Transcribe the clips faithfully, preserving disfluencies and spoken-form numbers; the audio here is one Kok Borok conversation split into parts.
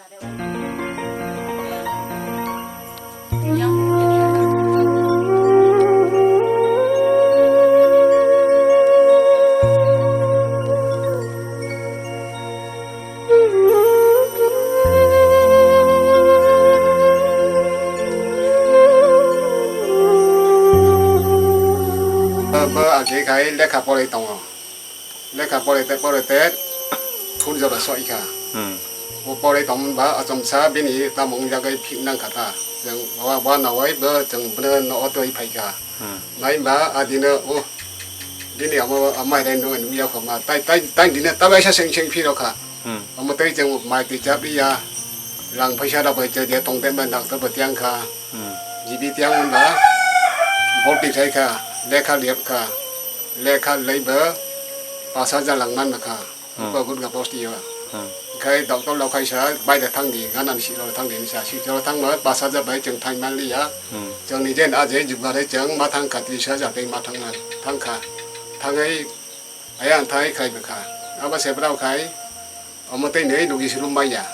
Bo age khai lekha porwi tongo. Lekha porwi te porwi te phul jora soi kha. Hmm. Bo porwi tongmani ba achomsa bini tamo wng jagwi phik nang kha ta. Chwng wa, wa nawai bo chwng bono no otwi phai kha. Hmm. Nai ba adino, oh, bini amo amai rai no nung ya kho ma. Tai, tai, tai dine ta bai sa seng seng phiro kha. Hmm. Omo tei chwng mai twi chap ya. Rang phaisa rok bai je tong den bai doctor bo tiang kha. Hmm. G B tiang ba. Bol ti khai kha. Lekha liap kha. Lekha lei ba. Pas hajar lang man kha. Hmm. Ba gun ga post yo. Hmm. Khai doctor lo khai sa bai da thang di, ganan si lo thang di sa si lo thang ma pas hajar bai chwng thang man li ya. Hmm. Chwng ni jen a je jugare chwng ma thang kha tris hajar tei ma thang man. Thang kha. Thangai ayang thai khai bwkha. Abo se brao khai. Omo tei nei lugi sirum maya.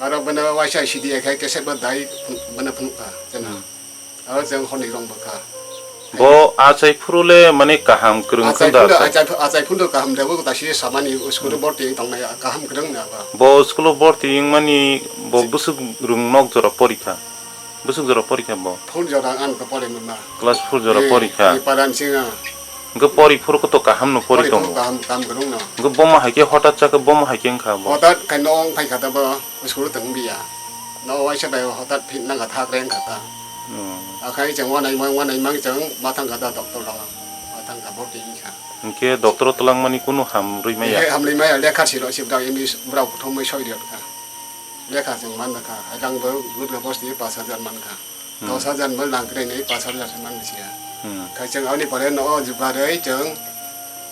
Aro bana waisa C D I khai kesek ba dai bana phunuk kha. Chana. Hmm. Aro chwng hwnwi rong bwkha. Bo achai phuru le mani kaham kwrwng Achai khwda phuru, achai. Achai phu-, achai phuru kaham de bo ta si samani school Hmm. borti tong nai kaham kwrwng na ba. Bo school borti wng mani bo Si- bwswk rwng nok jora porikha. Bwswk jora porikha bo. Phul jora ang ko pore mama. Class four jora Eh, porikha. Eh, paran singa. Hwnkhe pori phuru koto kaham no pori Pori tongo. Kaham, kaham kwrwng no. Hwnkhe bomo hai khe hotat chakhe bomo hai khe wngkha bo. Hotat khe no wng phai kha ta bo, school tong biya. No waisa bai hotat phin nang kha thak reng kha ta. Hmm. Akhai chwng wanai mang, wanai mang chwng ma thang kha ta doctor rok. Ma thang kha bo twi kha. Hwnkhe doctor o twlang mani kunu ham rwi maya. Ehe, hamlwi maya, lekha siro sibra English brao thumwi soi riyot kha. Lekha chwng man kha, hai rang bo gutga bosti pas hajar man kha. Hmm. Dos hajar mal nang kre nei pas hajar se man bisi ya. Hmm. Khai chwng ani pore no o jugarei chwng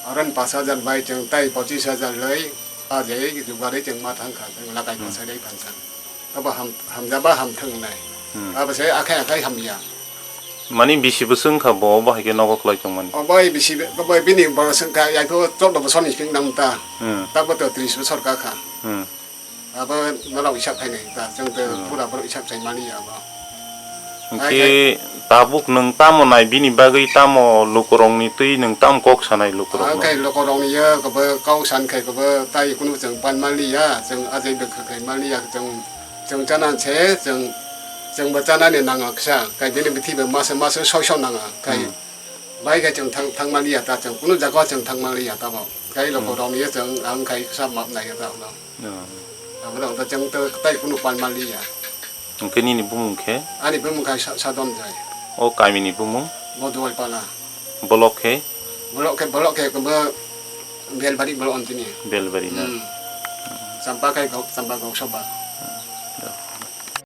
aron pas hajar bai chwng tai pochis hajar lei a je jugarei chwng ma thang kha chwng lakai Hmm. pasai dei phan chang. Abo ham, hamjaba ham thwng nai. Hmm. Abo se akhai akhai hamya. Mani bisi bwswng kha bo, bo hai khe nogo kwlai tong mani. O bai bisi, bo bai bini bo swng kha, ya kho chwddo bosor ni swng nang ta. Hmm. Ta bo to tris bosor ka kha. Hmm. Abo norok hisab khainai ta, chwng tei Hmm. pura borok hisab sai mani abo. Hwnkhe Ai, ai. tabuk nwng tamo nai bini bagwi tamo lukurokni twi nwng tamo kok sanai lukurokno? Ang khai lukurokni ya kabo kok san khai kabo tai kunu chwng pan maliya, chwng ajai bwkha khai maliya, chwng, chwng chana se, chwng, chwngbo chanani nango kisa, khai bini bithi bo masa masa soi soi nango khai. Hmm. Bai khe chwng thang, thang maliya ta, chwng kunu jaga chwng thang maliya ta bo. Khai Hmm. lukurokni ya chwng ang khai kisa map nai ya ta no. Oh. Abo rok ta chwng ta tai kunu pan maliya. Hwnkhe nini bumung khe? Ani bumung khai sa, Sadom jai. O kamini bumung? Bo Duaipala. Bolok khe? Bolok khe, bolok khe kebo Belbari bolok on tini. Belbari na? Hmm. Champa khai gok, Champa gok soba.